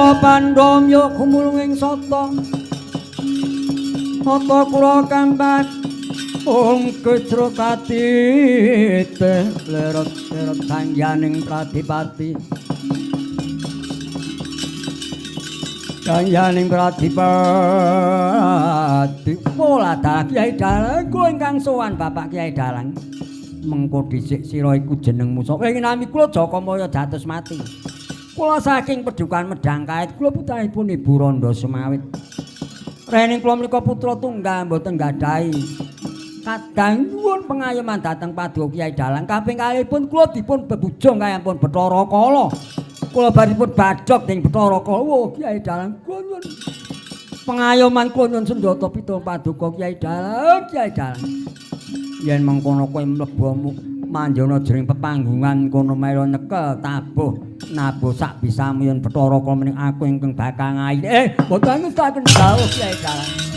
Kula pandham ya gumulung ing sata. Nata kula kampat ung kecro katite lerot-lerot sangyaning Pradipati. Sangyaning Pradipati pola dalah Kyai Dalang kula ingkang sowan Bapak Kyai Dalang. Mengko dhisik sira iku jenengmu sapa? Ing nami kula Jakamaya dados mati. Kula saking Pedukan Medang Kait, kula putranipun Ibu Randha Semawit. Rening kula menika putra tunggal mboten gadahi kadang nyuwun pengayoman dhateng Paduka Kyai Dalang. Kaping kalihipun kula dipun bebujung kayang pun Bathara Kala. Kula baripun badhog dening Bathara Kala. Wah, Kyai Dalang kula nyuwun pengayoman, kula nyuwun senjata pitung Paduka Kyai Dalang, Kyai Dalang. Yen mengkono kowe mlebu manjana jroning pepanggungan kono melu nyekel tabuh nabuh sak bisamu yen Bathara Kala mening aku ingkang bakal ngayi. Mboten ngestaken dawuh Kyai Dalang.